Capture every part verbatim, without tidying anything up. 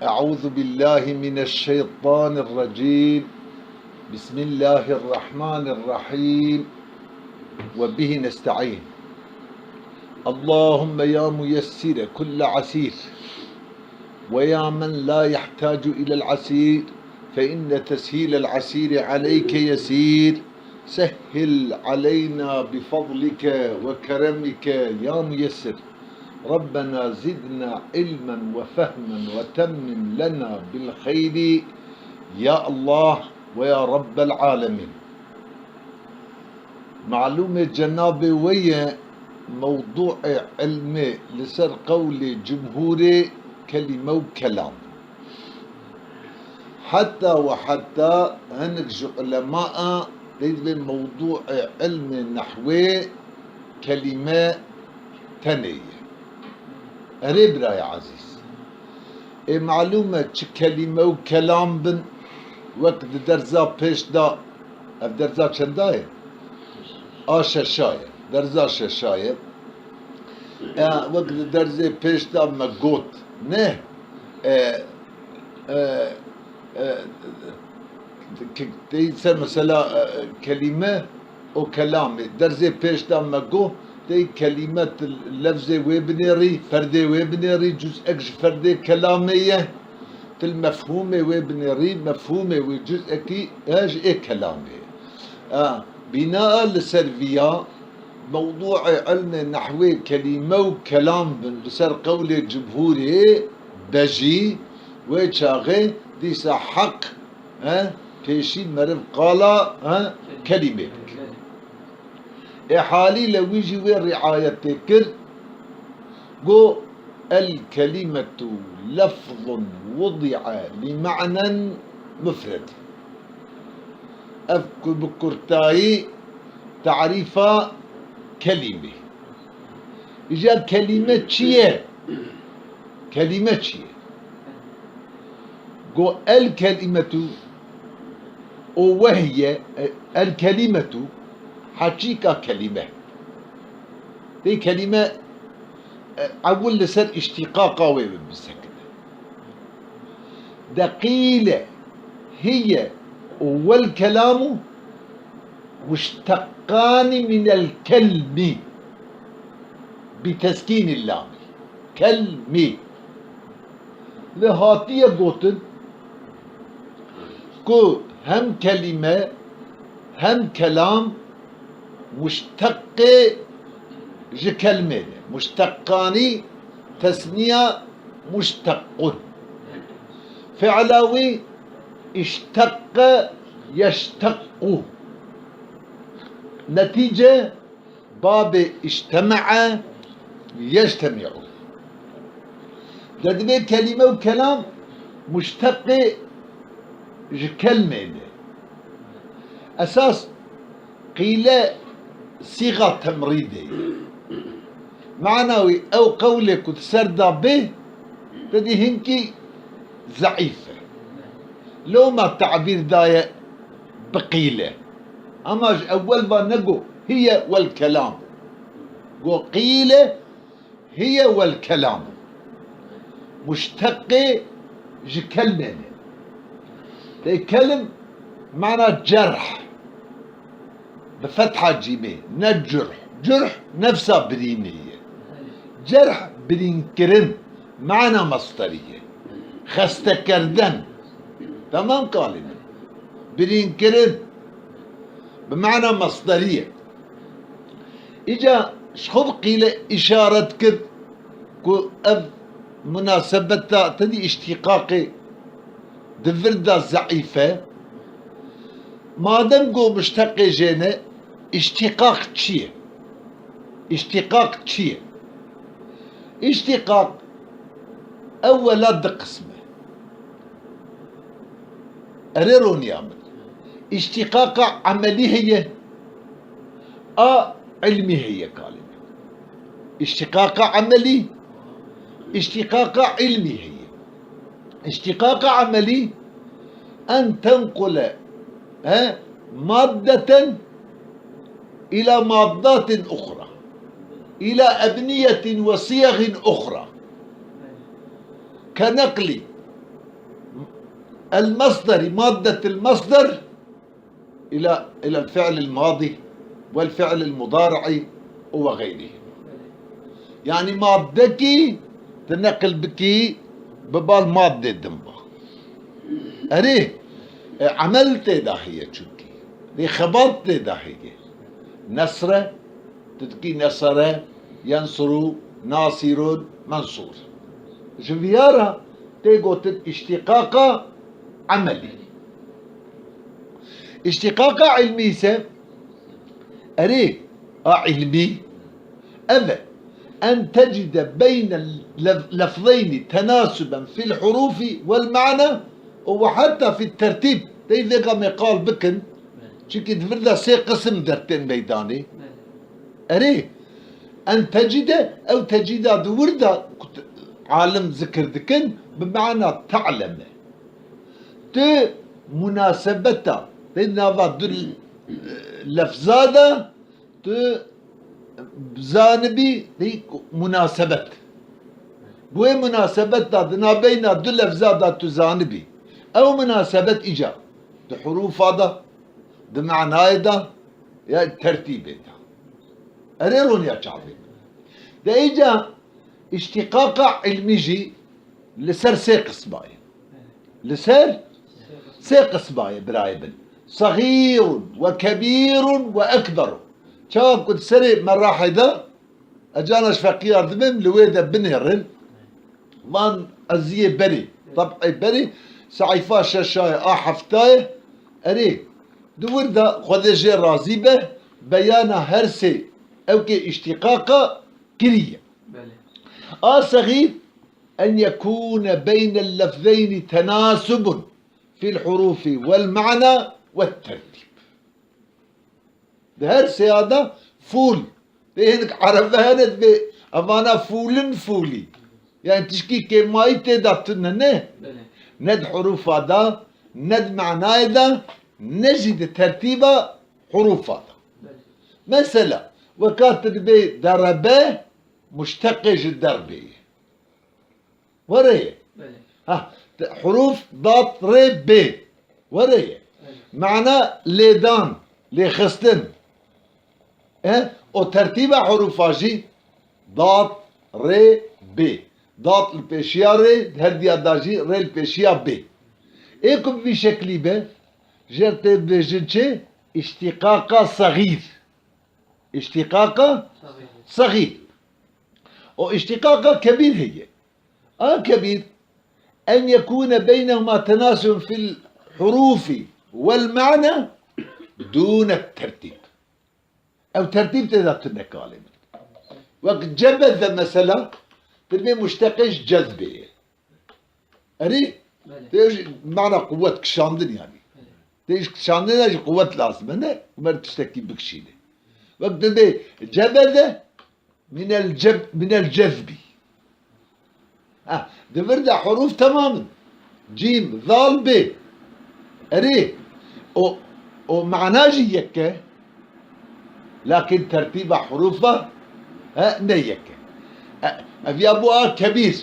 أعوذ بالله من الشيطان الرجيم. بسم الله الرحمن الرحيم. وبه نستعين. اللهم يا ميسر كل عسير، ويا من لا يحتاج إلى العسير، فإن تسهيل العسير عليك يسير. سهل علينا بفضلك وكرمك يا ميسر. ربنا زدنا علما وفهما وتمم لنا بالخير يا الله ويا رب العالمين. Malûmê cenabê we ye, mewdûê ilmê li ser qewlê cumhûrê kelîme û kelam. Heta we heta hinek ji ulemaa dê divê mewdûê ilmê nehwê kelîme tenê ye. Erê birayê ezîz. Ê malûm e çi kelîme û kelam bin, wek di derza pêş de, ev derza çenda ye? A şeşa ye. Derza şeşa ye. E, wek di derzê pêş de me got, ne? E, e, e, ke-, tey ser mesela, e, kelîme û kelamê. Derzê pêş de me got, tey kelîme tu lefzê wê binêrî, ferdê wê binêrî, cuz'ek ji ferdê kelamê ye. Tu li mefhûmê wê binêrî, mefhûmê wê cuz'ekî e ji ê kelamê ye. E, bînaa li ser viya, mewdûê ilmê nehwê kelîme û kelam bin li ser qewlê cumhûrê bejî, wê çaxê dîsa heq, he, pêşî meriv qala, he, kelîmê bike. Ê halîle wî jî wê riayetê kir, got, "El kelimetu lefzun wudi'e li ma'nen mufred." Ev ku bi kurtayî tarîfa kelîmê. Îja kelîme çi ye? Kelîme çi ye? Go el kelimetu û wehiye, e, el kelimetu heqîqa kelîme. Tê kelîme, e, ewil li ser îştîqaqa wê bisekine. De qîle hiye û wel kelamu muşteqanî minel kelmî bi teskînî lamî. Kelmî. Ve hatiye gotin ku hem kelîme hem kelam muşteqê ji kelmê ne. Muşteqanî tesniya muştequn. Fi'la wî işteqe yeştequ. Netîce babê işteme'e yeştemi'u. De divê kelîme û kelam muşteqê ji kelmê ne. Esas qîle sîxa temrîdê ye. Mana wî ew qewlê ku di ser de bê, te dî hinkî zeîf e. Loma tabîr daye bi qîle. Ama ji ewwel va nego hiye wel kelam. Go qîle hiye wel kelam. Muşteqê ji kelmê ne. Tê kelm mana cerh. Bi fetha cîmê, ne curh. Curh nefsa birînê ye. Cerh birînkirin, mana masderî ye. Xestekirden. Tamam kalîne. Birînkirin bi mana masderî ye. Îca ji xwe bi qîle îşaret kir ku ev munasebeta tedî îştîqaqê di vir de zeîf e. Madem ku muşteqê jê ne, îştîqaq çi ye? Îştîqaq çi ye? Îştîqaq ewwela di qism e. Erê roniya min. Îştîqaqa emelî heye, a ilmî heye kalê min. Îştîqaqa emelî, îştîqaqa ilmî heye. Îştîqaqa emelî en tenqule, he, maddeten ila maddatin uxra, ila ebniyetin ve siyagin uxra. Ke neqlî المصدر، مادة المصدر إلى، إلى الفعل الماضي والفعل المضارع وغيره. Yani madde ki te neqil bikî bi bal madde din ba. Erê, e, emel tê de heye çunkî. Lê xebat tê de heye. Nesre, tu dikî nesere, yensuru, nasirun, mensur. Ji viya re tê gotin îştîqaqa emelî. Îştîqaqa ilmî ise, erê, a ilmî, ev e. En tecide beyne lef-, lefzeyni tenasuben fil hurufi vel ma'na ve hatta fit tertîb. Dey vêga me qal bikin. Çunkî di vir de sê qisim dertên meydanê. Erê, en tecide, ew tecida di wir de alim zikir dikin, bi mana ta'leme. Tu munasebeta, di nava du lefza de, tu zanibî, di munasebet. Bi wê munasebet de, di nabeyna du lefza de tu zanibî. Ew munasebet îca, di hurufa de, di manayê de, ya tertîbê de. Erê roniya çavê. De îca îştîqaqa ilmî jî li ser sê qisma ye. Li ser sê qisma ye birayê min. Saxîrun ve kebîrun ve ekberun. Çawa ku di serê merahê de, ez cana ji feqîya dibêm, li wê de binêrin. Van eziyê berê, tab'ê berê, sehîfa şeşayê, a heftayê, erê, di wir de Xwedê jê razî be, beyana her sê ewkê îştîqaqa kiriye. Belê. A sexîr, en yekûne beynel lefzeyni tenasubun fil hurufi vel ma'na ve tertîb. Di her sêya de fûl. Dê hinek erebe hene dibê evana fûlin fûlî. Yani tişkî kêmayî tê de tune ne. Belê. Ne di hurufa de, ne di manayê de, ne jî di tertîba hurufa de. Belê. Mesela, weka tu dibê derebe, muşteqê ji derbê ye. Were ye. Belê. Ha, te-, huruf dad, rê, bê. Were ye. Belê. Mana lêdan, lêxistin. E, o tertîba hurufa jî dad, rê, bê. Dad li pêşiya rê, her diya da jî rê li pêşiya bê. Ê ku bi vî şeklî be, jê tê bêjin çi? Îştîqaqa sexîr. Îştîqaqa sexîr. O îştîqaqa kebîr heye. A kebîr, en yekûne beynehuma tenasubun fil hurufi vel ma'na dûne tertîb. Ew tertîb tê de tune kalê min. Wek cebeze mesela, tu dibê muşteqê ji cezbê ye. Erê? Belê. Tê ji mana quwet, kişandin yani. Belê. Tê ji kişandina jî quwet lazim e, ne? Mer tiştekî bikişîne. Wek dibê cebeze, minel ceb-, minel cezbî. Ha, di vir de huruf temam in. Cîm, zal, bê. Erê, o, o mana jî yek e. Lakin tertîba hurufa, he, ne yek e. E, ev ya bû a kebîr.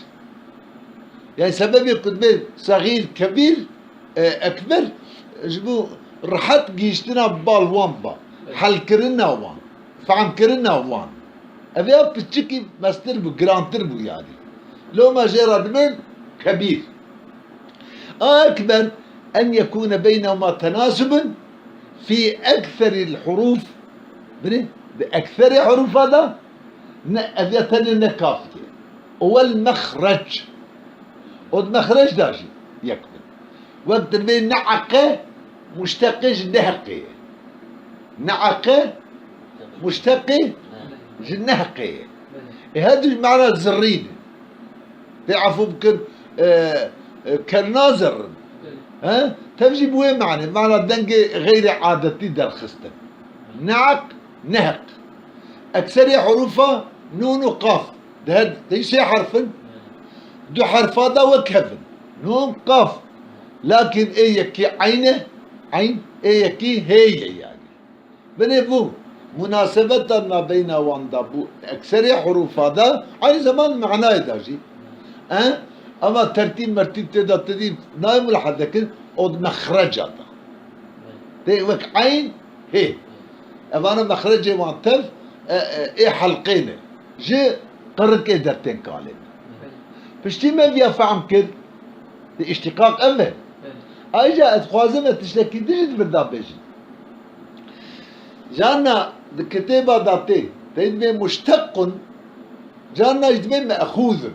Yani sebebê ku dibê sexîr, kebîr, e, ekber, ji bo rehet gihiştina bal wan ba. Helkirina wan, fehmkirina wan. Ev ya piçikî mestir bû, girantir bû yani. Loma jê re dibên kebîr. A ekber, en yekûne beynehuma tenasubun fî ekseril huruf. Binê, di ekserê hurufa de, ne, ev ya tenê ne kaf ye. O wel mexrec. O di mexrec de jî yek bin. Wek dibê ne'eqe, muşteqê ji neheqê ye. Ne'eqe, muşteqê ji neheqê ye. E, her du mana zirrî ne. Tê efû bikin, e, e, ker nazirrin. He? Tev jî bi wê manê, mana dengê xeyrê adetî derxistin. Ne'eq, neheq. Ekserê hurufa nûn û qaf. Di her, di sê herf in. Du herfa da wek hev in. Nûn, qaf. Lakin ê yekî eyn e, eyn, ê yekî hê ye yani. Binê bû, munasebeta nabeyna wan da bû, ekserê hurufa da, aynî zeman manayê da jî. E? Ama tertîb mertîb tê de, te dî nayê mulaheze kir, o di mexreca de. Tê wek eyn, hê. Evana mexrecê wan tev, e, e, ê helqê ne. Ji qirikê dertên kalê ne. Piştî me viya fehm kir, di îştîqaq ev e. Ayrıca ez dixwazim ez tiştekî din jî di vir de bêjim. Carna di kitêba de tê, tê dibê muştequn, carna jî dibê me'xûzun.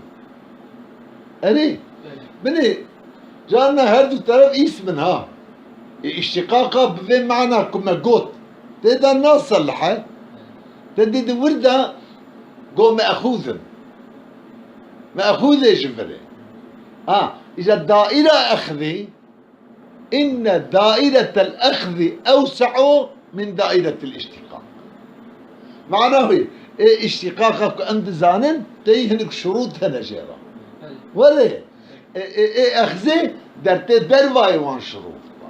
Erê, binê, carna her du teref îsm in ha. Ê îştîqaqa bi vê mana ku me got, tê de naselihe, te dî di wir de got me'xûzun. Me'xûzê ji vir e. Ha, îca daîra exzê, inne daîretel exzî ewse'u min daîretil îştîqaq. Mana wê, ê îştîqaqa ku em dizanin, tey hinek şurût hene jê re. Were, ê, ê, ê exzê dertê dervayê wan şurût be.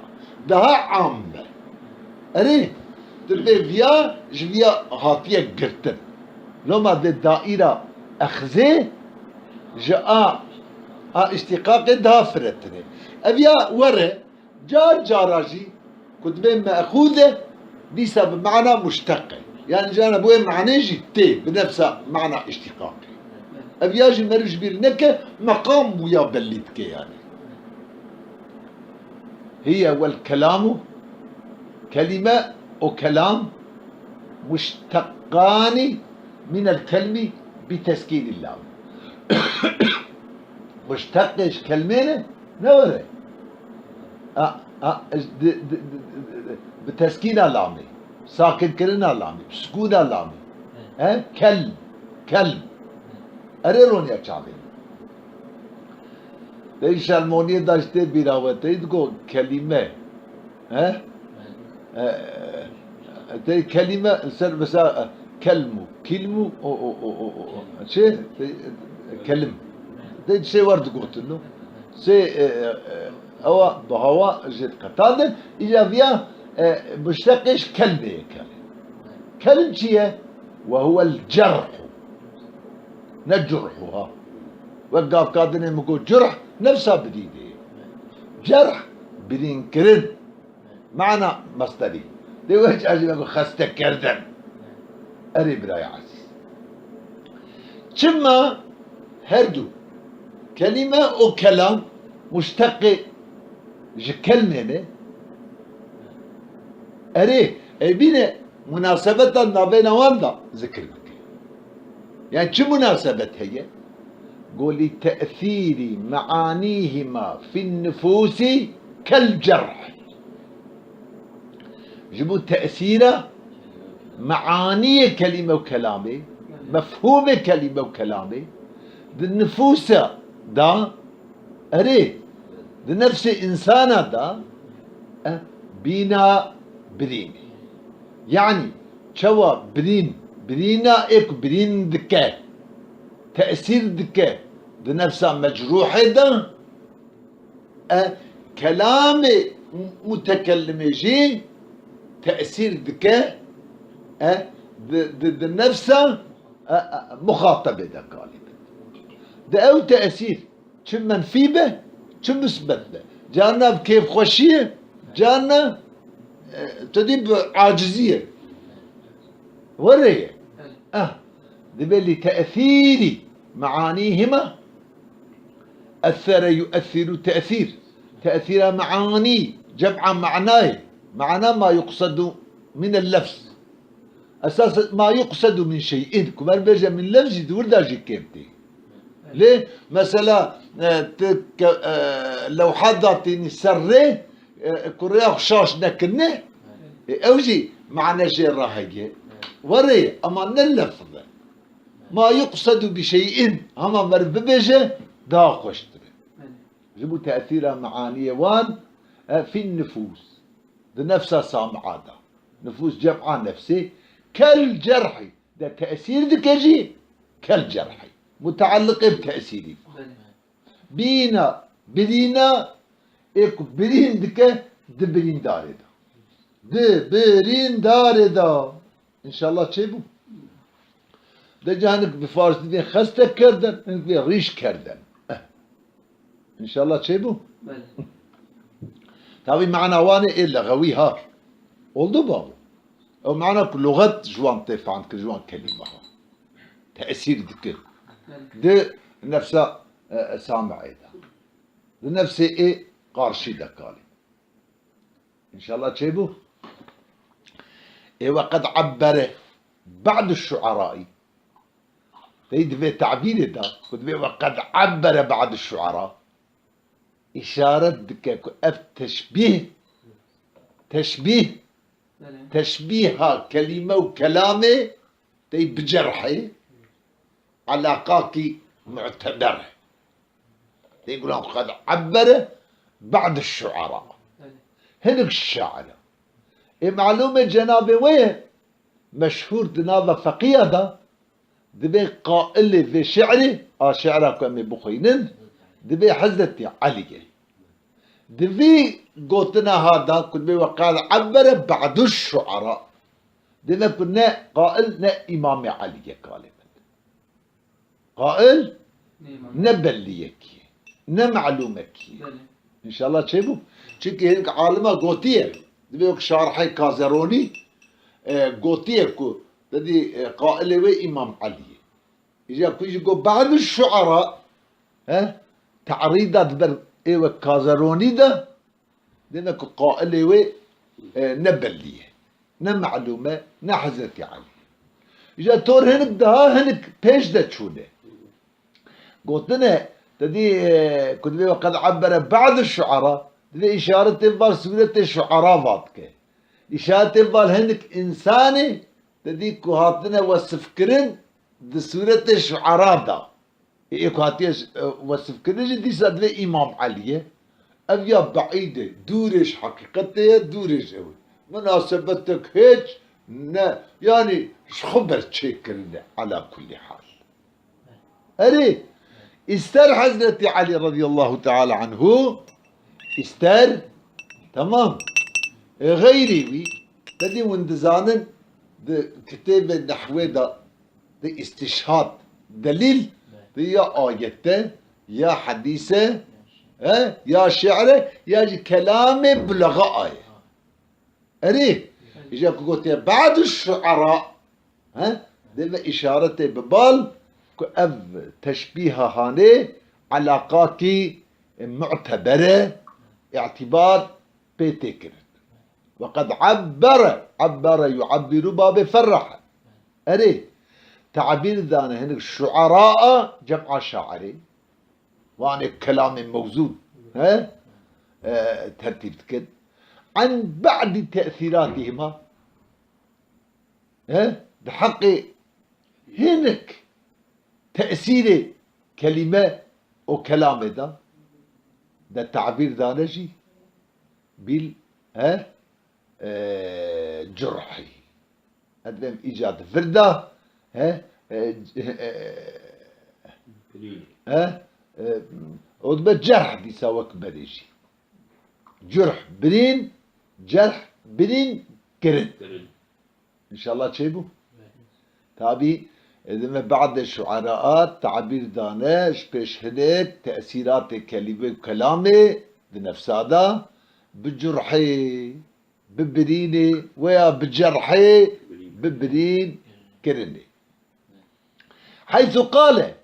Daha am be. Erê, tu pê viya, ji viya hatiye girtin. Loma dê daîra exzê ji a, a îştîqaqê daha firetinê. Ev ya were, car cara jî ku dibê me'xûz e, dîsa bi mana muşteq e. Yani carna bi wê manê jî tê, bi nefsa mana îştîqaqê. Ev ya jî meriv ji bîr neke, meqam bûya bellî dike yani. Hiye wel kelamu, kelîme û kelam, muşteqanî minel kelmî bi teskînî lam. Muşteqê ji kelmê ne, ne were. A, a, di, di, di, di, di, bi teskîna lamê, sakinkirina lamê, bi sukûna lamê. He? Kelm, kelm. Erê roniya çavê. Lê şermoniyê de ji tê bîra we tê digo kelîme. He? E, tê kelîme ser mesela, e, kelmu, kilmu, o, o, o, o, o, o, çi? Tê, e, kelim. Tê sê wer digotin, no? Sê, e, e, e, ewa bi hawa jê diqetandin. Îca viya, e, muşteqê ji kelmê ye kelê. Kelim çi ye? Ve huwel cerhu. Ne curhu ha. Wek gavka dinê min got curh, nefsa birînê. Cerh, birînkirin. Mana mesderî. Dê wek cajî me got xestekirden. Erê birayê ezîz. Çima her du kelîme û kelam muşteqê ji kelmê ne? Erê, ey bîne munasebeta navêna wan de zikir bike. Yani çi munasebet heye? Go li te'sîrî me'anîhima fin nufûsî kel cerh. Ji bo tesîra meaniyê kelîme û kelamê, mefhûmê kelîme û kelamê, di nifûsa da, erê, di nefsê însana da, e, bîna birînê. Yanî, çawa birîn, birîna ê ku birîn dike, tesîr dike di nefsa mecrûhê de, e, kelamê mutekellimê jî tesîr dike, e, di, di, di nefsa, e, e, muxatebê de galî be. Di ew tesîr çi menfî be, çi misbet be. Carna bi kêfxweşiyê, carna, e, tu dî bi aciziyê. Were ye. Eh, dibê li tesîrî meanîhima esere yu'essiru tesîr. Tesîra meanî, cem'a manayê. Mana ma yuqsedu minel lefz. Esas ma yuqsedu min şey'in. Ku ber bêje min lefzî di wir de jî kêm tê. Lê mesela, e, ti ke-, e, lewha datînî ser rê, e, ku rêya xwe şaş nekirine, e, ew jî mane jê re heye. Were, ama ne lefz e. Ma yuqsedu bi şey'in, hema meriv bibêje, daha xweştir e. Ji bo tesîra meaniyê wan, e, fîn nifûs. Di nefsa samia de. Nifûs cem'a nefsê. Kel cerhî. De tesîr dike jî, kel cerhî. Mutealliqê bi tesîrî. Bîna, birîna, ê ku birîn dike, di birîndarê de. Di birîndarê de. Înşallah çêbû. De ca hinek bi farsî dibê xeste kerden, hinek dibê rîş kerden. Eh. Înşallah çêbû? Belê. Tabî mana wan ê lexewî ha. Oldu babo. Ew mana ku luxet ji wan tê fehm kir, ji wan kelîme ha. Tesîr dike. Belê. Di nefsa, e, e, sami'ê de. Di nefsê ê qarşî de kalê. Înşallah çêbû. Ê we qed ebbere ba'du şu'araî. Tey di vê tebîrê de, ku divê we qed ebbere ba'du şu'ara. Îşaret dike ku ev teşbîh, teşbîh, Belê. teşbîha kelîme û kelamê tey bicerhê, elaqakî mu'teber e. Tê gulan qed ebbere ba'd şu'ara. Belê. Hinek şair. Ê malûm e cenabê wê ye, meşhûr di nava feqîya de, divê qailê vê şi'rê, a şi'ra ku em ê bixwînin, divê Hezretî Elî ye. Di vî gotina ha de ku divê we qal ebbere ba'du şu'ara. Divê ku ne qail ne Îmamê Elî ye kalê min. Qail Neyman. ne belliyekî, ne malûmekî. Belê. Înşallah çêbû. Çimkî hinek alima gotiye. Divê wek şarhê Kazeronî, e, gotiye ku, dedî, e, qailê wê Îmam Elî ye. Îja ku jî got ba'du şu'ara, he? Te'rîda di ber ê wek Kazeronî de, Dêne ku qailê wê, e, ne bellî ye, ne melûm e, ne Hezretî Elî. Îja tor hinek daha hinek pêş de çûne. Gotine, te dî, e, ku divê we qed ebbere ba'du şu'ara, divê îşaretê val sûretê şu'ara va dike. Îşaretê val hinek însanê, te dî ku hatine wesifkirin di sûretê şu'ara da. Ê ku hatiye, e, wesifkirin jî dîsa divê Îmam Elî ye. Ev ya beîd e, dûr e ji heqîqetê ye, dûr e ji ew e. Munasebetek hêç ne, yanî ji xwe ber çêkirin e, ela kullî hal. Erê, îster Hezretî Elî radîyallahu teala anhu, îster, temam. E, xeyrî wî, te dî hûn dizanin, di kitêbê nehwê de di îstîşhad, delîl, di ya ayet e, ya hedîs e, he, ya şi'r e, ya jî kelamê bulaxa ye. Erê, îja ku gotiye ba'du şu'ara, he, dê ve îşaretê bi bal ku ev teşbîha hanê elaqakî mu'teber e, îtîbar pê tê kirin. Ve qed ebbere, ebbere yu'ebbiru babê ferrahe. Erê, tabîr dane hinek şu'ara a cem'a şairê. Wan ê kelamê mewzûn, he? E, tertîb dikin. An ba'di tesîratihima, he? Di heqê hinek tesîrê kelîme û kelamê de, de tabîr dane jî, bil, he? E, curhî. Edvem îca di vir de, he? E, c-, e, Birîn. he? E, o dibe cerh dîsa wek berê jî. Curh, birîn, cerh, birîn, kirin. Kirin. Înşallah çêbû. Evet. Tabî, e, dime ba'dê şu'era tabîr dane, ji pêş hinek tesîratê kelîme û kelamê di nefsa de bi curhê, bi birînê, weya bi cerhê, bi birîn kirinê. Heysu qale,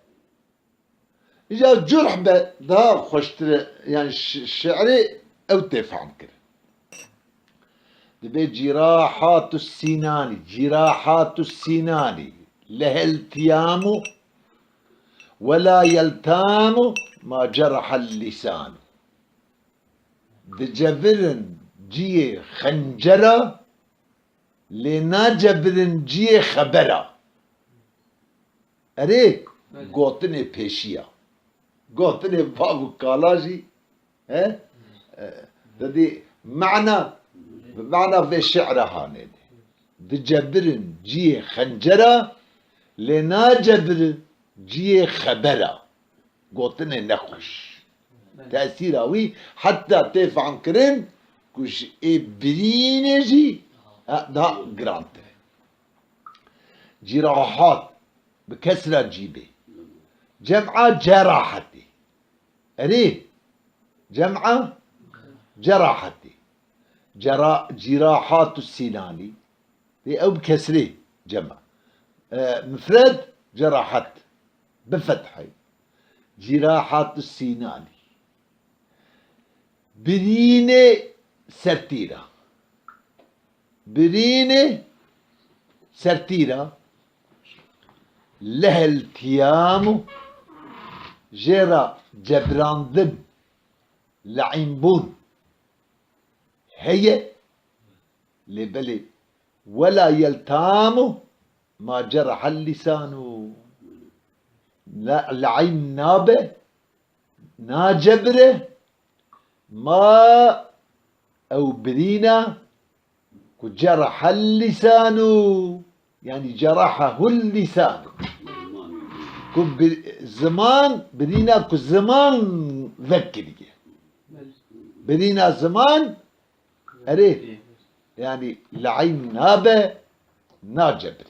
Îja curh be daha xweştir e, yani şi-, şi'rê ew tê fehm kirin. Dibê cîrahatu sînanî, cîrahatu sînanî, leheltiyamu, wela yeltamu ma cerahel lîsanu. Dicevirin ciyê xencera, lê nacevirin ciyê xebera. Erê, Belê. gotinê pêşiya. Gotinê bav û kala jî, he? E, dedî mana, mana vê şi'ra hanê de. Dicevirin ciyê xencera, lê nacevirin ciyê xebera. Gotinê nexweş. Belê. Tesîra wî heta tê fehm kirin ku ji ê birînê jî, ha, daha girantir e. Cîrahat, bi kesra cîmê. Cem'a cerahatê. Erê, Cem'a cerahatî. Cera-, cirahatu sinanî. Dê ew bi kesrê cem'a. E, mifred cerahat. Bi fethê. Cirahatu sinanî. Birînê sertîra. Birînê sertîra. Lehel tiyamu jê re cebrandin, le'înbûn heye. Lê belê wela yeltamu ma cerahel lisanu. La, le'în nabe, nacebire, ma ew birîna ku cerahel lisanu, yanî cerahehul lisanu. Ku bi-, ziman, birîna ku ziman vekiriye. Birîna ziman, erê, yanî le'în nabe, nacebire.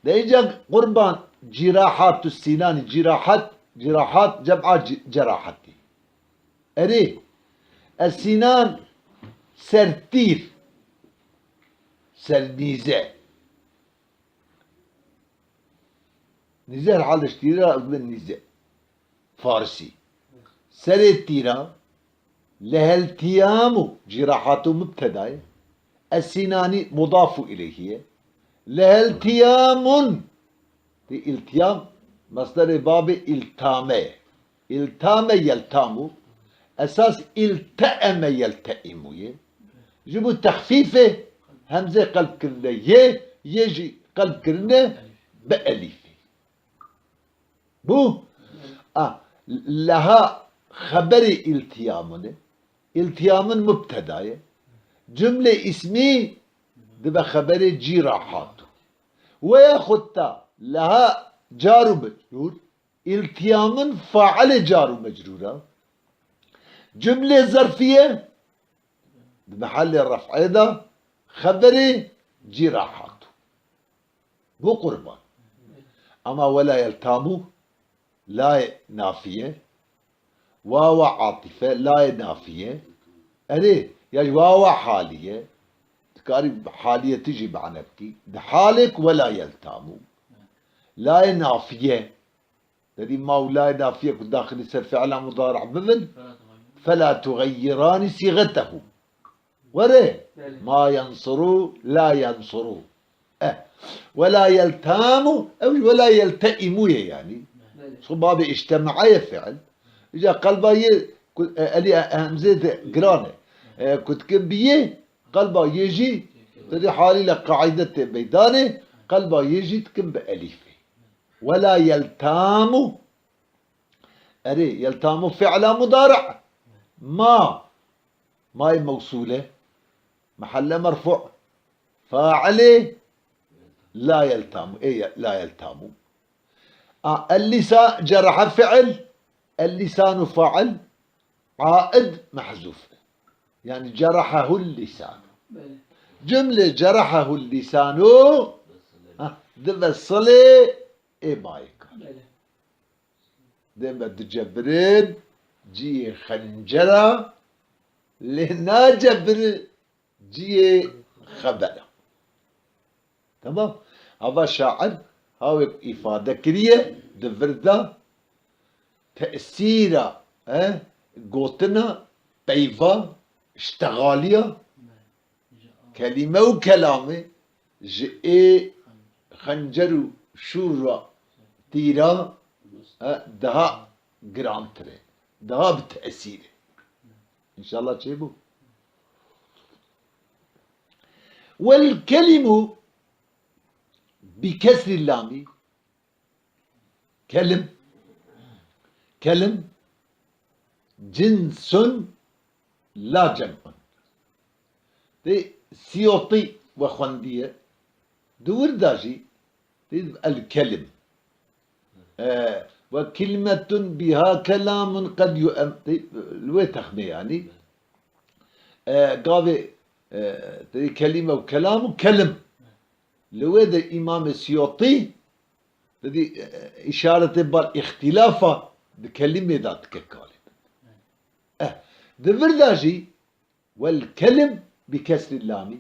De îca qurban cirahatu sinanî, cirahat, cirahat, cem'a ci-, cerahatî. Erê, ez sinan sertîr, sernîze. Nîze herhalde ji tîra ez bibin nîze. Farsî. Serê tîra, lehel tiyamu, cirahatu mubteda ye. Es sinanî mudafu ileyhi ye. Lehel tiyamun. Tê îltiyam, mesderê babê îltame ye. Îltame yeltamu. Esas îlteeme yelteimu ye. Ji bo texfîfê hemzê qelb kirine yê, yê jî qelb kirine bi elîfê. Bû? A, leha xeberê îltiyamin e. Îltiyamin mubteda ye. Cumlê îsmî dibe xeberê cî ra hatu. Weya xutta leha car û mecrûr, îltiyamin failê car û mecrûr e. Cumlê zerfiye di mehelê ref'ê de xeberê cî ra hatu. Bû qurban. Ama wela yeltamu, layê nafiye, wawa atife, layê nafiye. Erê, ya jî wawa haliye. Dikarî haliyetî jî mane bikî. Di halê ku wela yeltamu. Layê nafiye. Derî ma û layê nafiye ku daxilî ser fiila mudari bibin. Fela tugeyyiranî sîxetehu. Were. Belê. Ma yensuru, la yensuru. Eh. Wela yeltamu, ew wela yelteimu ye yanî. Belê. Çi babê îctemaye fiil. Îca qelba yê ku, e, elî, e, hemzê de giran e. E, ku dikin bi yê, qelba yê jî, te dî halîle qaîde tê meydanê, qelba yê jî dikin bi elîfê. Wela yeltamu. Erê, yeltamu fi'la mudari'. Ma. Mayê mewsûle. Mehelle merfu'. Failê la yeltamu. Ê ye-, la yeltamu. A, el lisa-, cerahe fi'il. El lisanu fail. Aid mehzûf. Yani cerahehul lisanu. Belê. Cumle cerahehul lisanu. Ha, dibe silê ê mayê kar. Belê. Dê me dicebirin ciyê xencera, lê nacebir ciyê xebera. Temam. Hava şair hawek îfade kiriye di vir de tesîra, e, gotina, peyva, iştexaliya, kelîme û kelamê ji ê xencer û şûr ra tîra, e, daha girantir e, daha bi tesîr e. Înşallah çêbû. Wel kelimu bi kesrî lamî. Kelim. Kelim. Cinsun la cem'un. Tê Siyotî we xwendiye. Di wir de jî tê el kelim. E, we kelimetun biha kelamun qed yu'em-, tê, li wê texmê yanî. E, gavê, e, tê kelim û kelam û kelim. Li wê de Îmamê Siyotî Didî, e, îşaretê bar îxtîlafa di kelimê de dike kalê. Eh, di vir de jî, wel kelim bi kesrî lamî,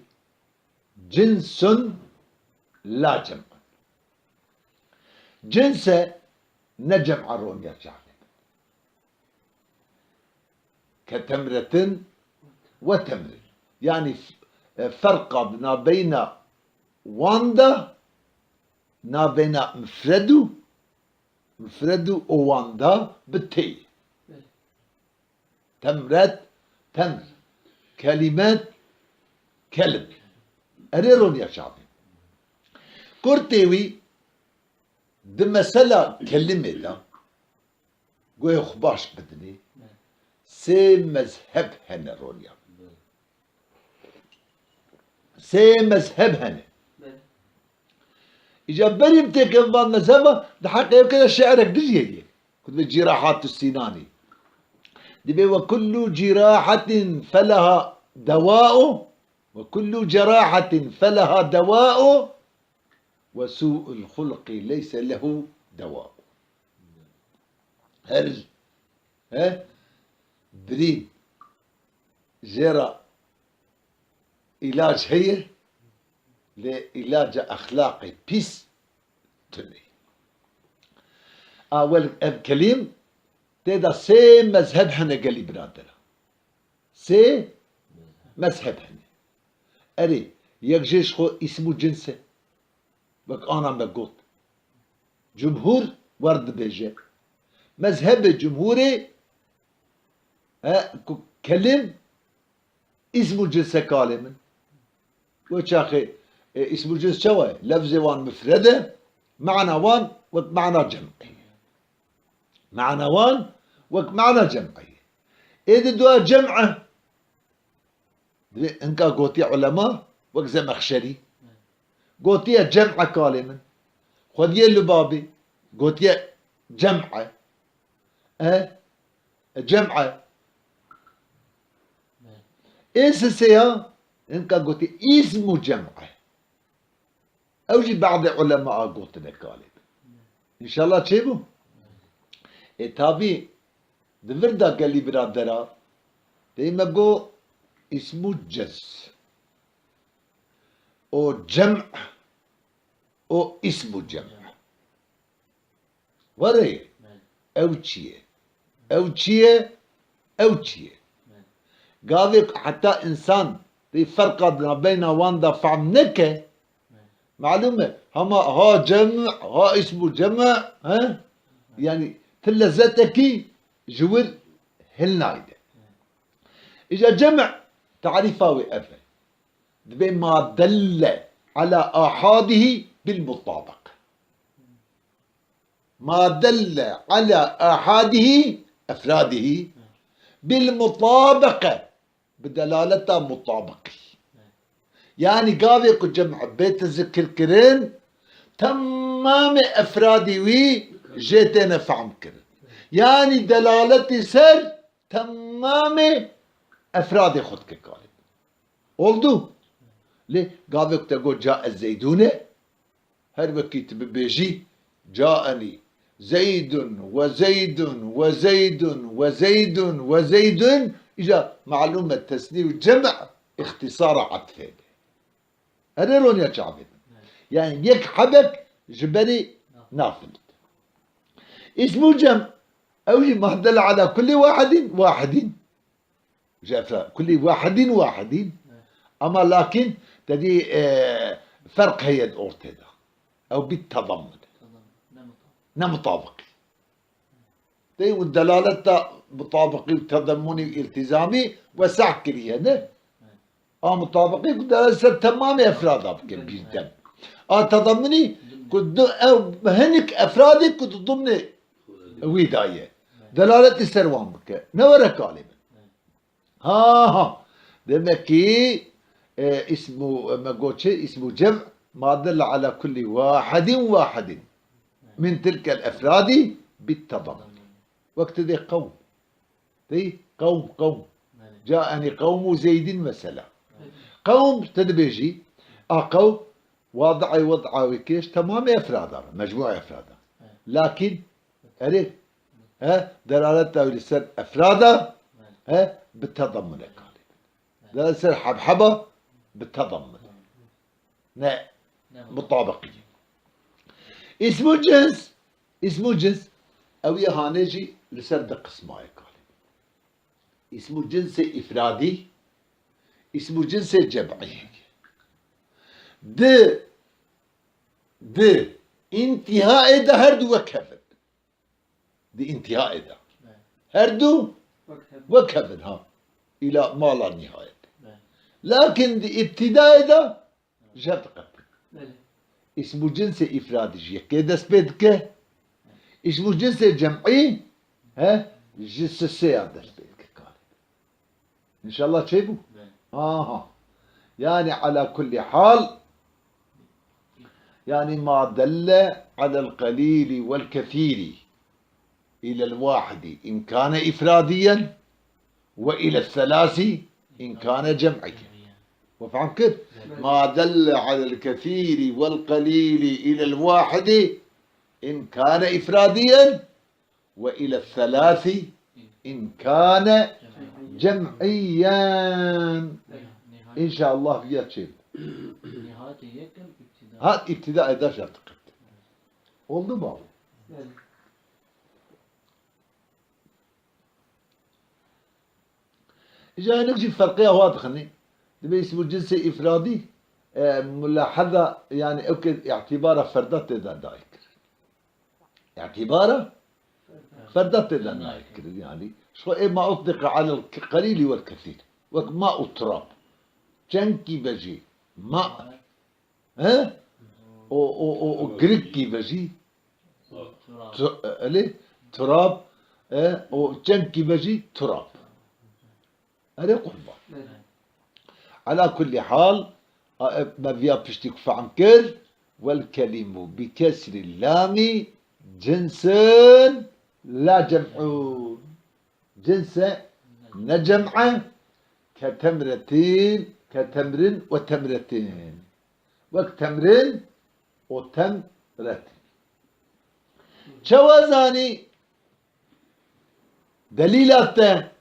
cinsun la cem'un. Cins e, ne cem'a roniya çavê. Ke temretin we temrin. Yanî f-, e, ferqa di navbeyna wan de, navbeyna mifred û, mifred û û wan de bi tê ye. Temret, temr. Kelimet, kelim. Erê roniya çavê. Kurtê wî di mesela kelimê de, guhê xwe baş bidinê, sê mezheb hene roniya. Sê mezheb hene. Îca berî em têkevin van mezheba, di heqê ev kere şi'rek dijî heye. Ku dibê Cîrahat û Sînanî. Dibê: "Ve kullu cirahatin feleha dewa'u, ve kullu cerahatin feleha dewa'u, ve su'ul hulqi leyse lehu dewa'u." Her, he? Birîn jê re îlac heye, lê îlaca exlaqê pîs tune. A wel ev kelîm tê de sê mezheb hene gelî biradera. Sê mezheb hene. Erê, yek jê ji xwe îsm û cins e. Wek ana me got. Cumhur wer dibêje. Mezhebê cumhurê, he, ku kelim îsm û cins e kalê min. Wê çaxê, e, îsm û cins çawa ye? Lefzê wan mifred e, mana wan wek mana cem'ê ye. Mana wan wek mana cem'ê ye. Ê di dua cem' e. Divê hinka gotiye ulema, wek Zemexşerî. Gotiye cem' e kalê min. Xwediyê Lubabê gotiye cem' e. E, e, cem' e. Ê sisê ya, hinka gotiye îsm û cem' e. Ew jî badê ulema a gotine kalê. Înşallah çêbû. Ê tabî di vir de gelî biradera, dê me got îsm û cins. O cem' o îsm û cem'. Were, ew çi ye? Ew çi ye? Ew çi ye? Gavê ku heta însan tê ferqa di navbeyna wan de fehm neke, malûm e, hema ha cem', ha îsm û cem', he? Yanî ti lezzetekî ji wir hilnayde. Îca cem' tarîfa wê ev e. Dibê ma delle ala ahadihî bil mutabiq. Ma delle ala ahadihî, efradihî, bil mutabiqe, bi delaleta mutabiqî. Yanî gavê ku cem' bête zikirkirin, temamê efradî wî jê têne fehm kirin. Yanî delaletî ser temamê efradê xwe dike kalê. Oldu. Lê gavê ku te got cae Zeydûne, her wekî tu bibêjî, caenî Zeydun we Zeydun we Zeydun we Zeydun we Zeydun, îca malûm e tesnî û cem' îxtîsara etfê be. Erê roniya çavê. Yanî yek hebek ji berî nafin. Îsm û cem', ew jî ma delle ala kulli wahidin, wahidin. Ji efra-, kulî wahidîn wahidîn. Evet. Ama lakin te dî, e, ferq heye di ortê de. Ew bî tedammun. Tedammun, ne mutabık. Ne mutabiqî. Tey û delalet de mutabiqî û tedammunî û îltizamî wesah kiriye, ne? Evet. A mutabiqî ku delalet ser temamê efrada bike, evet, bîrdem. Evet. A tedammunî ku du-, ew hinik efradê ku di dimnê wî de ye. Evet. Delaletî ser wan bike. Ne were kalê min. Evet. Ha, ha. Demek ki, e, ismu, me got çi? Ismu cem' ma delle ala kulli wahidin wahidin. Min tilkel efradi bit tadammun. Wek tu dê qewm. Tey qewm, qewm. Caeni qewmu Zeydin mesela. Qewm tu dibêjî, a qewm wadi'ê wed'a wê kêş temamê efrada, mecmu'a efrada. Lakin, erê, he, delaleta wî li ser efrada, he, bi tedammun e kalê. Li ser hebheba bi tedammun. Ne, ne mutabiqî. Îsmul cins, îsmul cins, ew yê hanê jî li ser di qisma ye kalê. Îsmul cinsê îfradî, îsmul cinsê cem'î. Di, di întîhaê de her du wek hev in. Di întîhaê de. Her du wek hev in ha. Îla mala nîhayet. Lakin di îbtîdayê de ji hev diqetin. Îsmul cinsê îfradî ji yekê dest pê dike. Îsmul cinsê cem'î, he, ji sisê ya dest pê dike kalê. Înşallah çêbû? Aha. Yani ala kulli hal, yani ma delle alel qalili vel kesiri ilel wahidi in kane ifradiyen ve ilel selasi in kane cem'iyen. Ve fehm kir? Ma delle alel kesiri vel qalili ilel wahidi in kane ifradiyen ve ile selâsi in kâne cem'iyyen. Înşallah viya çê. Ha, îbtîda eda şart qet. Oldu mu abi? Îca hinek jî ferqiya wa dixinî. Dibê îsmul cinsê îfradî, e, mulaheza, yani ew ke îtîbara ferda tê de dayik kir. Îtîbara ferda tê de nayê kirin, yani. Ji xwe ê ma utliqe alel qelîlî wel kesîr. Wek ma û turab. Çenkî ve jî ma. He? O, o, o, o girikî ve jî tu-, elê, turab, e, o çenkî ve jî turab. Erê qurban. Ala kulli hal, a, e, me viya piştî ku fehm kir, wel kelimu bi kesrî lamî cinsun la cem'un. Cinse ne cem'e, ke temretin, ke temrin ve temretin. Wek temrin û temretin. Çawa zanî? Delîla te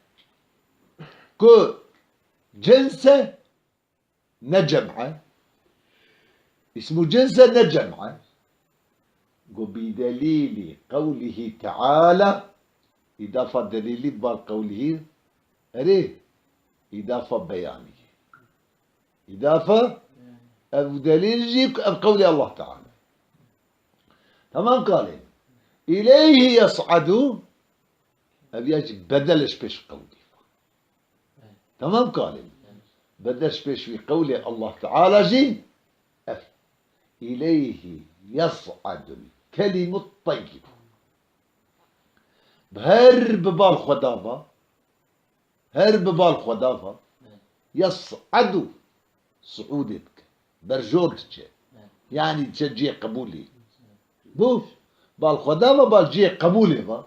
ku cins e, ne cem e. Îsmû cins e, ne cem e. Go bi delîlî qewlihî teala, îdafa delîlî bar qewlihî, erê, îdafa beyanî. Îdafa, ev delîl jî, ev qewlê Allah Teala. Tamam kalê. Îleyhî yes'edû, ev ya jî bedel ji pêş qewlî. Tamam kalê. Bedel ji pêş wî qewlê Allah Teala jî, ev. Îleyhî yes'edul kelimut teyyib. Her bi bal Xweda va, Her bi bal Xweda va, yes'edu, si'ûdê dike, berjor diçe. Yanî diçe cihê qebûlê. Bû, bal Xweda va, bal cihê qebûlê va.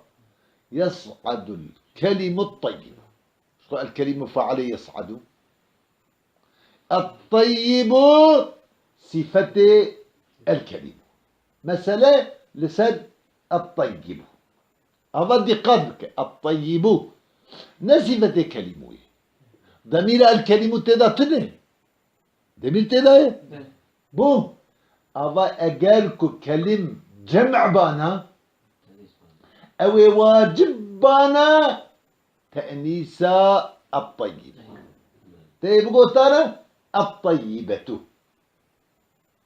Yes'edul kelimut teyyib. Ji xwe el kelimu failê yes'edu. Et-teyyibu sifetê el-kelimu. Mesele li ser et-teyyibu. Ava dîqat bike. Et-teyyibu. Ne sifetê kelimû ye. Demîra el-kelimu tê de tune. Demîr tê de ye. Bû. Ava eger ku kelim cem' bana, ew ê wacib bana tenîsa et-teyyibe. Tê bigotana et-teyyibetu.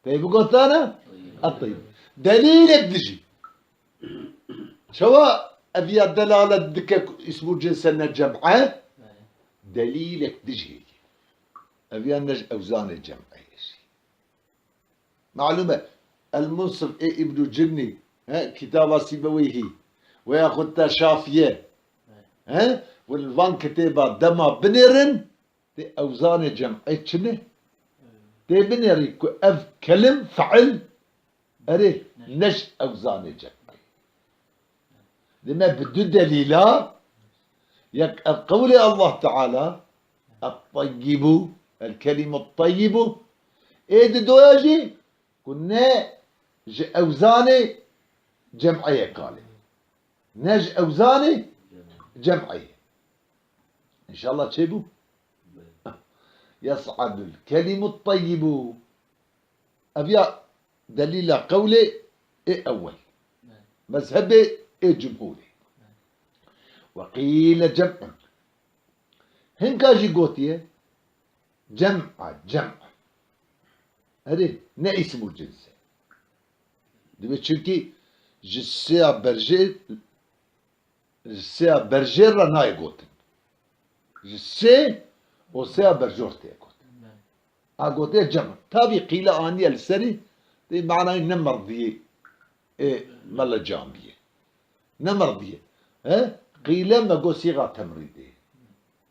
Tê bigotana et-teyyib. Delîlek dijî. Çawa ev ya delalet dike ku îsmû cinse ne cem' e? Delîlek dijî. Ev ya ne ji ewzanê cem' e jî. Malûm e, El-Munsif ê Îbnû Cinnî, he, kitaba Sîbeweyhî, veya xwe te Şafiye, he, hûn li van kitêba dema binêrin, tê ewzanê cem'ê çi ne? Tê binêrî ku ev kelim, fe'il, erê, ne ji ewzanê cem'ê. Dime bi du delîla, yek ev qewlê Allah Teala, et-teyyibu, el-kelimu et-teyyibu, ê didoya jî ku ne ji ewzanê cem'ê ye kalê. Ne ji ewzanê cem'ê ye. Înşallah çêbû. Yes'adul kelimut teyyibu. Ev ya delîla qewlê ê ewel. Mezhebê ê cumhûrê. Ve qîle cem'un. Hinka jî gotiye cem'a, cem'. Erê, ne îsmul cins e. Divê çunkî ji sêya berjê, ji sêya berjêr re nayê gotin. Ji sê û sêya berjor tê gotin. A gotiye cem'. Tabî qîle aniye li serî, dê manayê ne merdiyê ê mele camiyê. Ne merdiyê. He? Qîle me got sîxa temrîdê.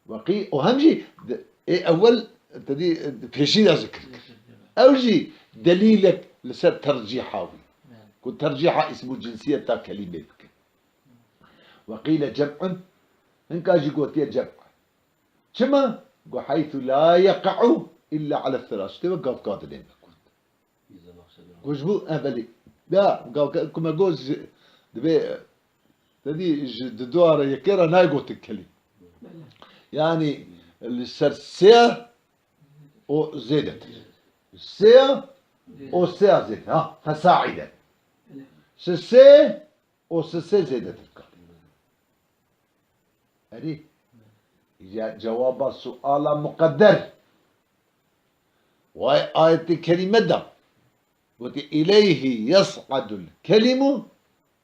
Ve qî-, û hem jî di-, ê ewel te dî, di pêşî de zikir kir. Ew jî delîlek li ser tercîha wî. Ku tercîha îsm û cinsiyeta kelîmê bikin. Ve qîle cem'un, hinka jî gotiye cem'. Çima? Got, "Heythu la yeqe'u illa ala thelath." Tê ve gavka dilê me got. Got ji bo, e, belê. Ya, gavka, ku me got ji, divê, te dî ji di dua re yekê re nayê gotin kelîm. Belê. Yani, li ser sê û zêdetir. Sê û sê zêdetir. Ha, fesaîde. Belê. Sê û sê zêdetir kar. Erê. Ya cewaba suala muqedder. Vay ayetê kerîme da. Gotî, "İleyhi yes'adul kelimu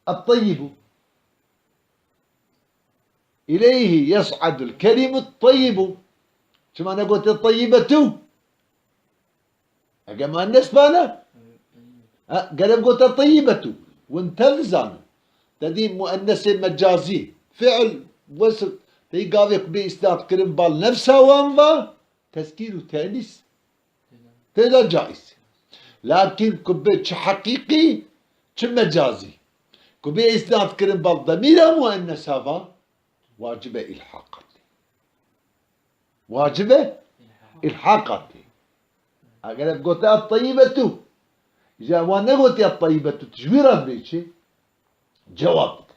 et-tayyibu." "İleyhi yes'adul kelimu et-tayyibu." Çima negotê tayyibetu? Ege muennes bane, ha, gerek gota tayyibetu. Win tev zanin. Te dî muennesê mecazî. Fiil, wesf, te yî gavê ku bê îsnad kirin bal nefsa wan va, tezkîr û tenîs tê de caiz. Lakin ku bê çi heqîqî, çi mecazî. Ku bê îsnad kirin bal demîra muennesa va, wacibe îlhaqat. Wacibe îlhaqat tê. Eger ev gote et-tayyibetu, îja wan negotiye et-tayyibetu, tu ji wî re dibê çi? Cewab bide.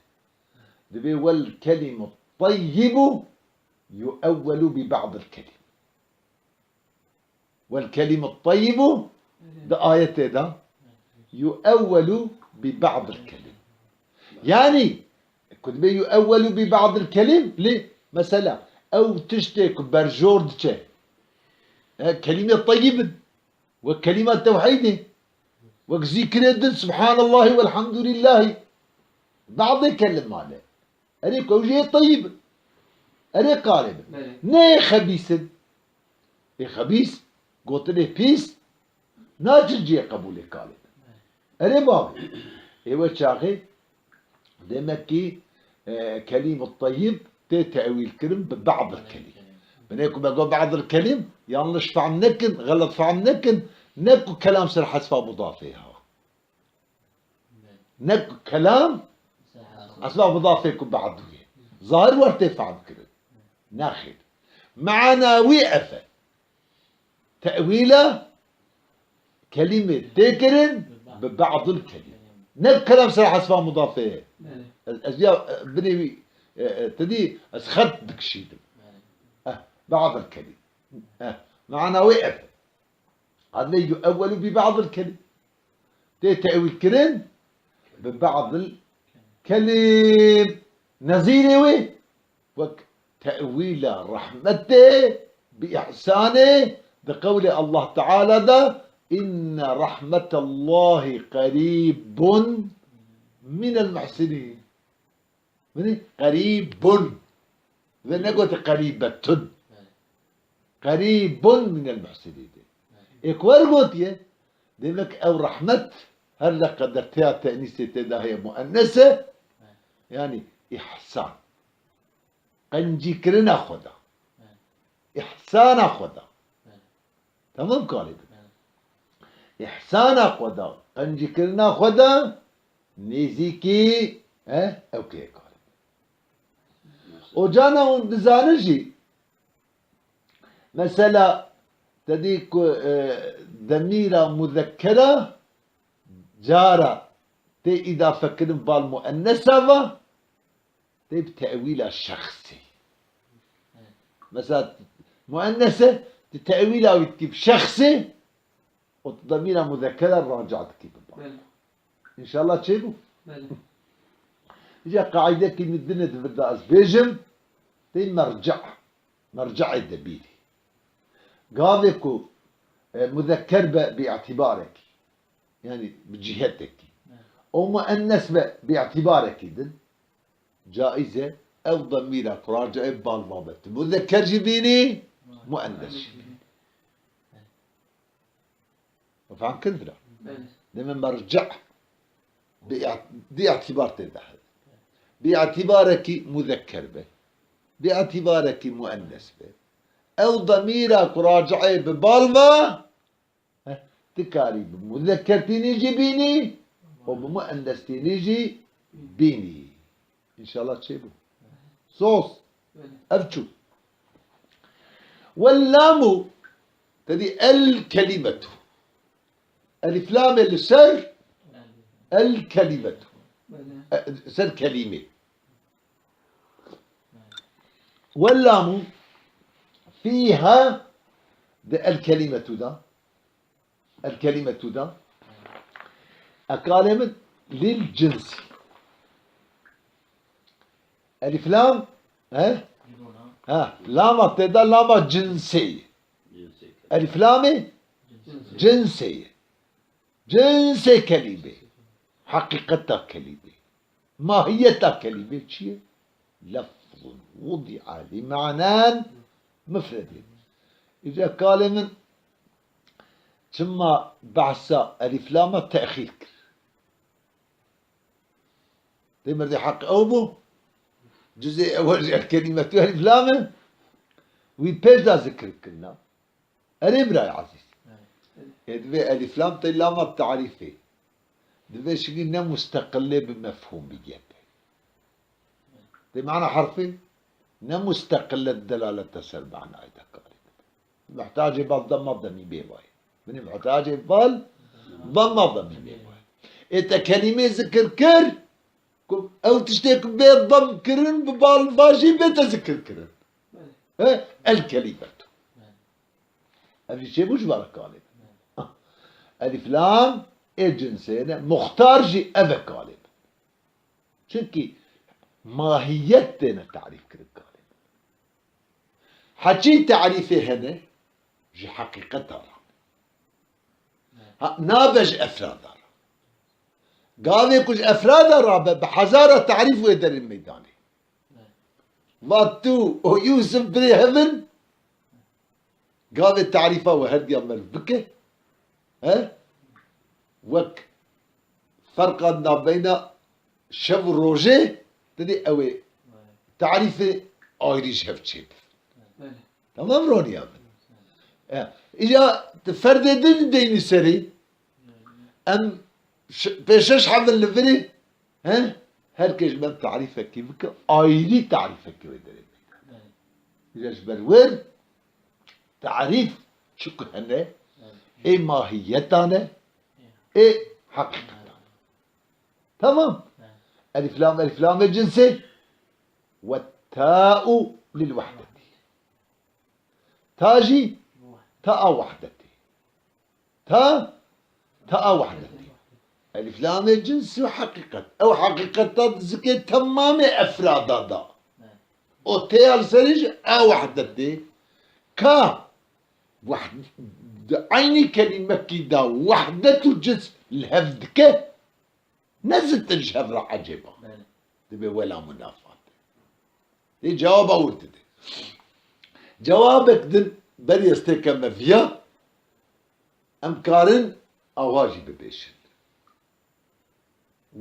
Dibê wel kelimu tayyibu yu'ewwelu bi ba'dil kelim. Wel kelimu tayyibu di ayetê de yu'ewwelu bi ba'dil kelim. Yani, ku dibê yu'ewwelu bi ba'dil kelim, lê mesela, ew tiştê ku berjor diçe, e, kelîmê tayyib in. Wek kelîma tewhîdê. Wek zîkirê din, Subhanallahi velhamdülillahi. Ba'dê kelima ne. Erê ku ew jî ê tayyib in. Erê kalê bin. Belê. Ne ê xebîs in. Ê xebîs, gotinê pîs, naçin cihê qebûlê kalê bin. Erê bavê. Ê we çaxê, demek ki, e, kelîm tayyib tê tewîl kirin bi ba'dil kelîm. Binê ku me got ba'dil kelîm, yanlış fehm nekin, xelet fehm nekin, ne ku kelam ser hesfa mudafê ha. Ne ku kelam, esma mudafê ku ba'dû ye. Zahir wer tê fehm kirin. Nexêr. Mana wî ev e. Tewîla kelîmê tê kirin bi ba'dul kelîm. Ne ku kelam ser hesfa mudafê ye. Ez, ez ya, e, binê wî, e, e, te dî ez xet dikişînim. Eh, ba'dul kelîm. Eh, mana wê ev e. Qadre yu'ewwelu bi ba'dil kelim. Tê tewîl kirin bi ba'dil kelim. Nezîrê wê wek tewîla rehmetê bi îhsanê di qewlê Allah Teala de, "Inne rahmetallahi qerîbun minel muhsinîn." Binî qerîbun. Ve negote qerîbetun. Qerîbun minel muhsinîn. Ê ku wer gotiye, demek ew rehmet her leqeder têya tenîsê tê de heye muennes e, yani îhsan. Qencîkirina xwe da. Îhsana xwe da. Tamam kalê bin. Îhsana xwe da, qencîkirina xwe da, nêzîkî, he, ew kê kalê bin. Ocana hûn dizanin jî, mesela, te dî ku, e, demîra muzekkera cara tê îdafekirin bal muennesa va, tê bi tewîla şexsî. Mesela muennes e, tu tewîla wî dikî bi şexsê, û tu demîra muzekkere raca dikî bi bal. Belê. Înşallah çêbû. Belê. Îca qaîdekî min din e di vir de ez bêjim, tê merca. Mercayê de bîrî. Gavê ku, e, muzekker be bi îtibarekî, yanî bi cîhetekî, Evet. û muennes be bi îtibarekî din, caiz e, ew demîra ku racayê bi bal ve be. Tu muzekker jî bînî, muennes jî bînî. Fehm kirin vira? Belê. Deme merca bi î-, di îtibar tê de hebe. Bi îtibarekî muzekker be. Bi îtibarekî muennes be. Ew demîra ku racayê bi bal ve, heh, tu karî bi muzekkertînî jî bînî û bi muennestînî jî bînî. Înşallah çêbû. Sos. Belê. Ev çû. Wel lamu, te dî el kelimetu. Elif lamê li ser el kelimetu. Belê. E, ser kelîmê. Wel lamu fîha de el kelimetu da. El kelimetu da. E, kalê min lil cinsi. Elif lam, he? Ha, lama tê de lama cinsê ye. Elif lamê cinsê ye. Cinsê kelîmê. Heqîqeta kelîmê. Mahiyeta kelîmê çi ye? Lefzun wudi'a li ma'nan mufredin. Îca kalê min çima behsa elîf lama texîr kir? Dê merdê heq ew bû? Cizê ewel jî el kelîmetu elîf lam e. Wî pêş de zikir kirina. Erê birayê ezîz. Ê divê elîf lam tê lama tarîfê. Divê şikî ne musteqilê bi mefhûmiyetê. Tê mana herfê ne musteqile delalete ser manayê de karê bide. Muhtacê bal demma demî bê vayê. Binê muhtacê bal demma demî bê vayê. Ê te kelîmê zikir kir, ku ew tiştê ku bê dem kirin, bi bal vajî bê te zikir kirin. He? El kelimetu. Ev jî çêbû ji ber kalê. Elîf lam ê cinsê ne, muxtar jî ev e kalê. Çimkî mahiyet têne tarîf kirin kalê. Heçî tarîfê hene ji heqîqeta re. Ha, nabe ji efrada re. Gavê ku ji efrada re be, bi hezara tarîf wê derê meydanê. Va tu û Yûsif birê hev in, gavê tarîfa we her diya meriv bike, he? Wek ferqa nabeyna şev û rojê, didê ew ê tarîfê ayrî ji hev çêbir. Belê. Tamam roniya min. E, îca tu ferdê din deynî serî, em ş-, pê şeş hev in li virê, he? Her kes ji me tarîfekî bike, ayrî tarîfekî wê derê bike. Belê. Îca ji ber wir tarîf çi ku hene, Belê. Ê mahiyeta ne, Belê. Ê heqîqeta ne. Tamam. Belê. Elif lam, elif lamê cinsê. Ve ta'u lil wehdetî. Ta jî ta a wehdetê. Ta, ta a wehdetê. Elif lamê cins û heqîqet. Ew heqîqeta dizikê temamê efrada da. O tê ya li serî jî a wehdetê. Ka wehd-, di eynî kelîmekî de wehdet û cins li hev dike, ne zitir ji hev re ecêba. Belê. Dibê wela munafat. Ê cewaba wir dide. Cewabek din berî ez têkeme viya, em karin awa jî bibêjin.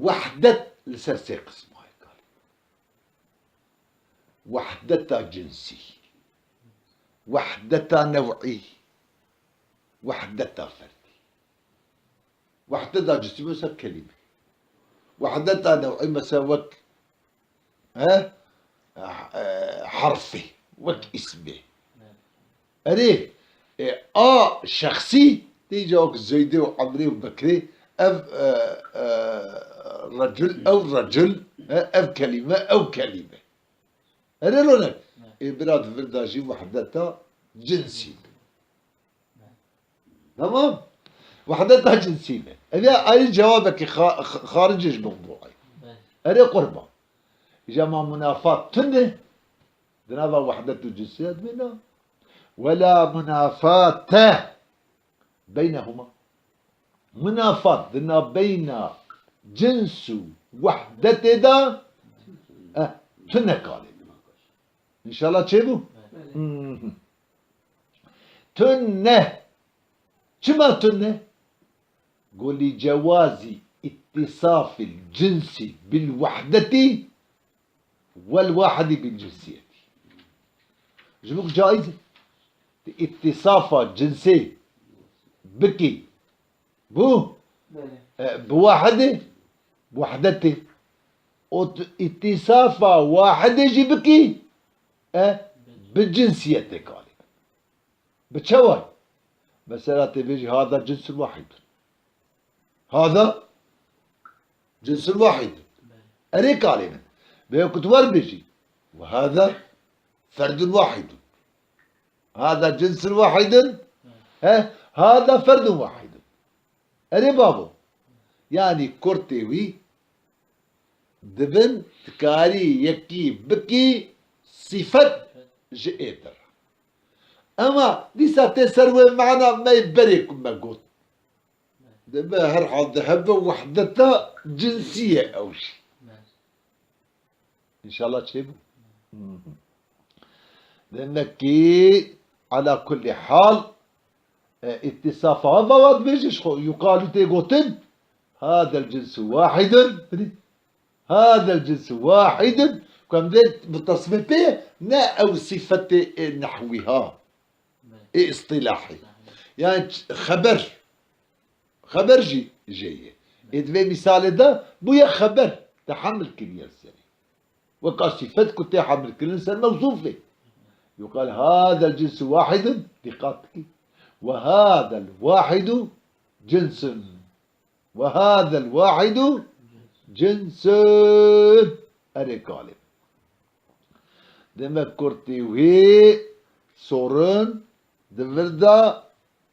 Wehdet li ser sê qisma ye kalê. Wehdeta cinsî, wehdeta new'î, wehdeta ferdî. Wehdeta cinsî mesela kelîme. Wehdeta new'î mesela wek, he? E, herfê, wek îsmê. Erê, e, a şexsî, tê îca wek Zeydê û Emrê û Bekrê, ev, e, e, recul, ew recul, he, ev kelîme, ew kelîme. Erê lo ne? Ê bira di vir de jî wehdeta cinsî be. Tamam? Wehdeta cinsî be. Ev ya ayrı cevabekî xa-, xa-, xaricê ji mewduayê. Erê qurban. Îja ma munafat tune di nava wehdet û cinsiyet bîna. Wela munafate beynehuma. Munafat di nabeyna cins û wehdetê de, eh, tune kalê. Înşallah çêbû? Belê. Hı hı. Tune. Çima tune? Go li cewazî îtîsafil cinsî bil wehdetî wel wahidî bil cinsiyetî. Ji bo ku caiz e. Tu îtîsafa cinsê bikî. Bu? Belê. E, bi wahidê, wehdetê. Û tu îtîsafa wahidê jî bikî. E, bi cinsiyetê kalê. Bi çawa? Mesela tê bêjî hada cinsun wahidun. Hada cinsun wahidun. Erê kalê min. Bê ku tu wer bêjî. Ve hada ferdun wahidun. Hada cinsun wahidun. He? Hada ferdun wahidun. Erê babo. Yani kurtê wî dibin dikarî yekî bikî sîfet ji êdir. Ema dîsa tê ser wê mana me berê ku me got. Debe herhalde hebe wehdeta cinsî ye ew jî. Înşallah çêbû. Demek ki ala kulli hal, e, îtîsafa va wa dibêje ji xwe, yuqalu tê gotin, hadel cinsu wahidun, bidî. Hadel cinsu wahidun, ku em dê bi tesmê pê, ne ew sîfetê ê nehwî ha, ê îstîlahî. Yani ç-, xeber, xeber jî jê ye. Ê di vê mîsalê de bûye xeber, te hemil kiriye li serê. Weka sîfet ku tê hemilkirin ser mewsûfê. Yuqal hadel cinsu wahidun, dîqat dikî. Ve hadel wahidu cinsun. Ve hadel wahidu cinsun. Erê kalê. Demek kurtî wî sorun di vir de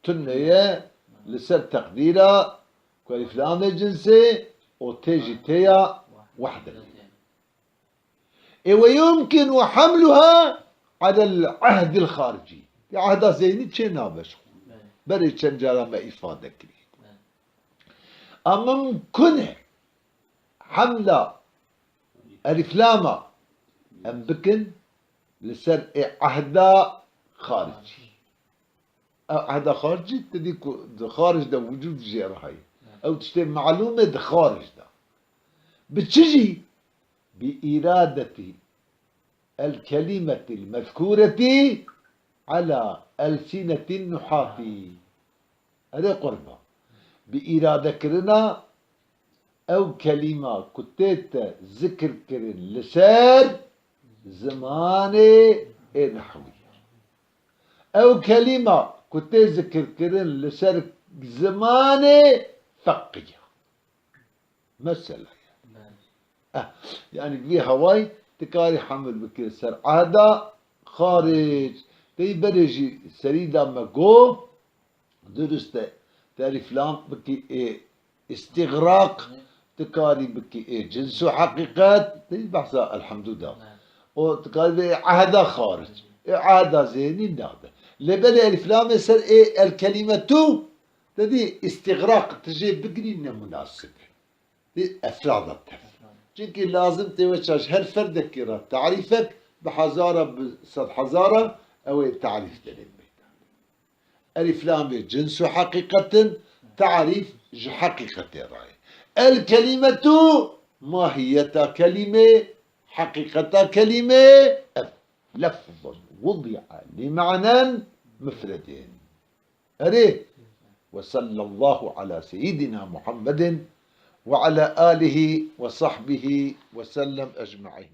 tune ye li ser teqdîra ku elif lamê cinsê û tê jî tê ya wehdetê. Ê, ve yumkinu hamluha alel ahdil xaricî. Di ahda zeynî çê nabe ji xwe. Berê çend cara me îfade kirî. A mimkun e hemla elîflama em bikin li ser ê ahda xaricî. Ew ehda xaricî, te dî ku di xaric de wicûd jê re heye. Ew tiştê melûm e di xaric de. Bi çi jî? Bi îradetî el kelîmetî l mezkûretî ala elsînetî nuhatî. Erê qurban. Bi îradekirina ew kelîma ku tête zikirkirin li ser zimanê ê nehwî. Ew kelîma ku tê zikirkirin li ser zimanê feqî ya. Mesela ye. Eh, yani vî hawayî dikarî hemil bikir ser ehda xaric. Tey berê jî serî de me got, Durust e. Terîflan bikî ê îstîxraq, tu karî bikî ê cins û heqîqet, tê behsa elhemdû da. Û tu karî bê ê ehda xaric. Ê ehda zênî nade. Lê belê elîflamê ser ê el kelîmetu, te dî îstîxraq, tu jê bigirî ne munasib e. Dî efrada tev. Çunkî lazim tê weça ji her ferdekî re tarîfek, bi hezara, bi sed hezara, ew ê tarîf derê meydan. Elîflamê cins û heqîqet in, tarîf ji heqîqetê re ye. El kelîmetu, mahiyeta kelîmê, heqîqeta kelîmê, ev lefzun wudi'a li ma'nen mufredin. Erê, ve sallallahu ala seyyidina Muhammedin ve ala alihi ve sahbihi ve sellem ecmaîn.